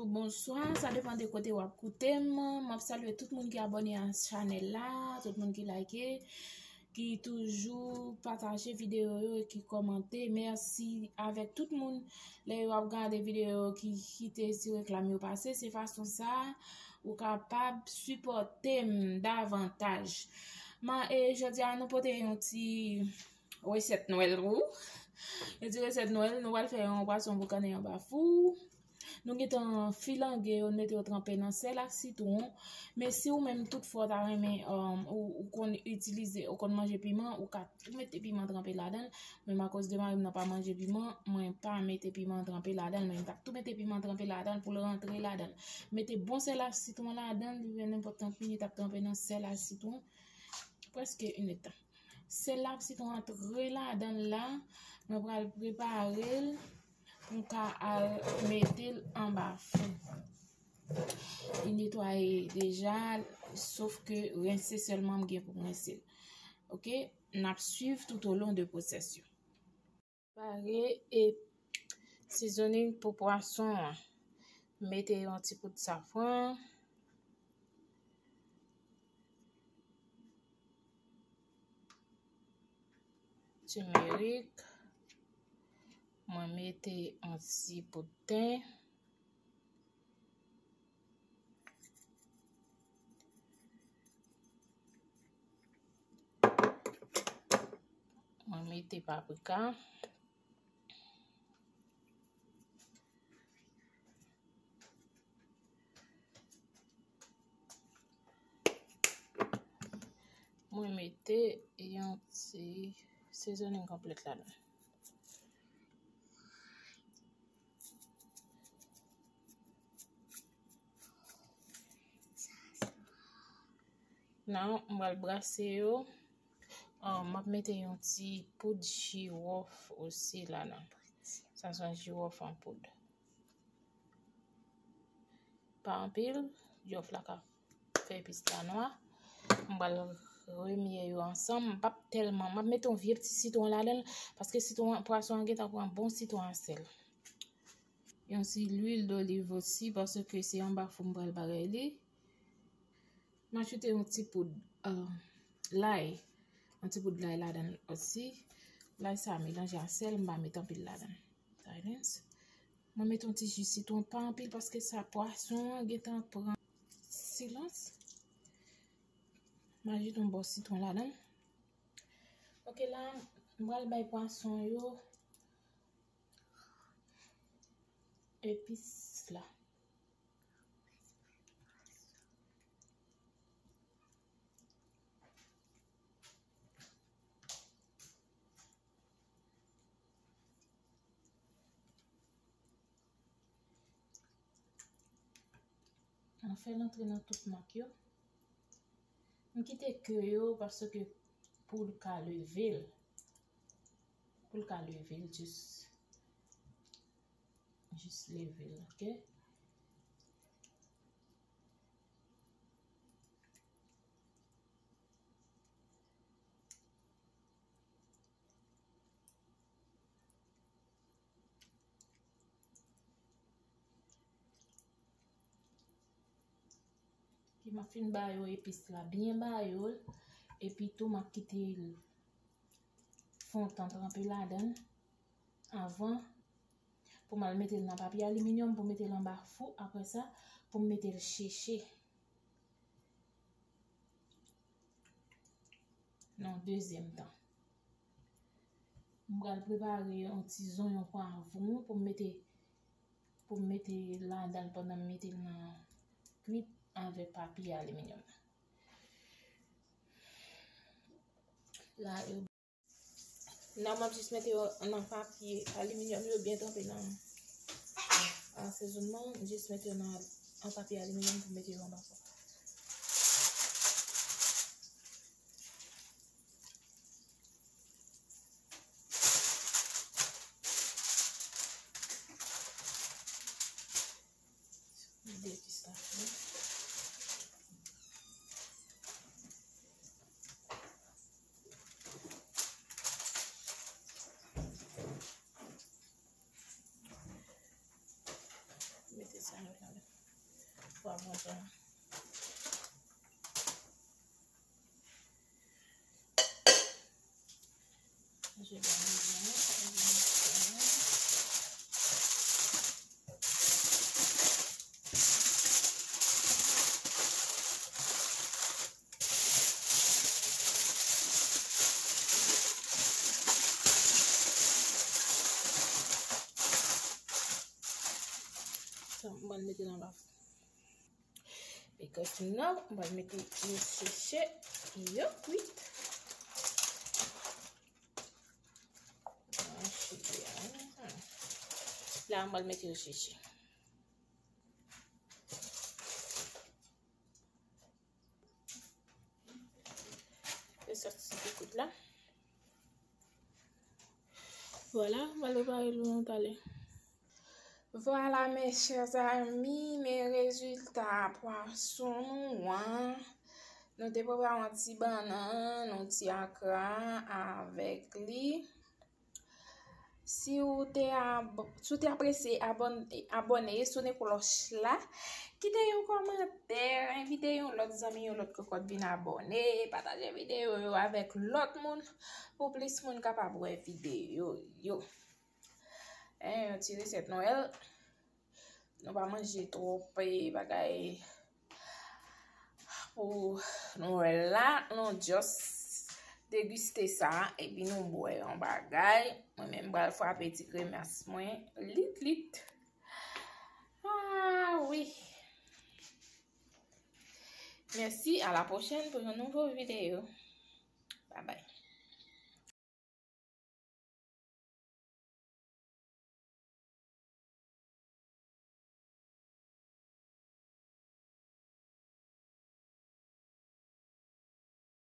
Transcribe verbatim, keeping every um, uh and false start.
Bonswa, sa depann de kote w ap koute m. M ap salye tout moun ki abòne a chanèl la, tout moun ki like, ki toujou pataje videyo yo e ki kòmante. Mèsi avèk tout moun lè yo ap gade videyo yo ki kite ti reklam yo pase. Se fason sa ou kapab sipòte m davantaj. Ma, e, jodi a nou pote yon ti resèt Nwèl pou ou. Yon ti resèt Nwèl, nou pral fè yon pwason boukannen anba fou. Nou gentan filange yo, mete yo tranpe nan sèl ak sitwon. Men si ou menm tout fwa w ta renmen, um, ou, ou konn itilize, ou konn manje piman, ou ka tou mete piman tranpe ladan l. Men akoz de mari m nan pa manje piman, mwen pa mete piman tranpe ladan l. Men m t ap tou mete piman tranpe ladan l pou l rantre ladan l. Mete bon sèl ak sitwon ladan l, li fè nenpòt kanpini t ap tranpe nan sèl ak sitwon. Prèske inèdtan. Sèl la ak sitwon an antre ladan l la, mwen pral prepare l pou m ka al mete l anba fou. Li netwaye deja, sof ke rense sèlman m gen pou m rense l. Oke, n ap swiv tout o lon de pwosès yo. Prepare e seasoning pou pwason an. Mete yon ti poud safran, timerik, mwen mete yon ti poud ten. Mwen mete paprika. Mwen mete yon ti seasoning konplèt ladan. Now, m pral brase yo. Ah, m ap mete yon ti poud jiwòf osi ladan. Sa se yon jiwòf an poud. Pa anpil, jiwòf la ka fè epis la nwa. M pral remye yo ansanm. M p ap tèlman, m ap mete yon vye ti sitwon ladan l, paske sitwon, pwason an gentan pran bon sitwon a sèl. Yon ti lwil doliv osi, paske se anba fou m pral bagay li. M ajoute yon ti poud, euh, lay. Yon ti poud lay ladan l osi. Lay sa melanje a sèl, m pa met anpil ladan l. Silence. Mwen met yon ti ji sitwon, pa anpil, paske sa pwason an gentan pran silans. M ajoute yon bò sitwon ladan l. Ok, la, m pral bay pwason yo epis la. Anfen, l antre nan tout mak yo. M kite ke yo paske pou l ka leve l. Pou l ka leve l, jis, jis leve l, ok? Ki m ap fin ba yo epis la, byen ba yo l, epi tou m ap kite l fon tan tranpe ladan l avan pou m al mete l nan papye aliminyòm pou mete l anba fou, apre sa pou m mete l cheche. Nan dezyèm tan. M pral prepare yon ti zonyon pwavwon pou m mete, pou m mete ladan l pandan m mete l nan kwit avèk papye aliminyòm nan. La, yo Nan, m ap jis mete yo nan papye aliminyòm yo byen tranpe nan asezonman. M jis mete yo nan, nan papye aliminyòm pou mete yo anba fou. De pistach yo. Mete sa yo ladan. Pwav mwen tou. Je vais Sa, m pral mete nan lafou. Because now, m pral mete yo seche, yo kwit. La, m pral mete yo seche. Yo sòti sou kout la. Vwala, m pral prepare l pou nou talè. Vwala, mes chers amis, men rezilta pwason nou an. Nou te prepare yon ti bannann, yon ti akra avèk li. Si w te ab-, si w te apresye, abòn-, abòne, sonnen klòch la, kite yon kòmantè, envite yon lòt zanmi, yon lòt kòkòt vin abòne, pataje videyo yo avèk lòt moun, pou plis moun kapab wè videyo yo. En, yon ti resèt Nwèl. Nou pa manje twòp, eh, bagay pou Nwèl la. Nou just degiste sa, epi nou bwè yon bagay. Mwen menm, m pral frape ti kremas mwen lit lit. Ah wi. Mèsi, à la prochaine pour un nouveau vidéo. Bye bye.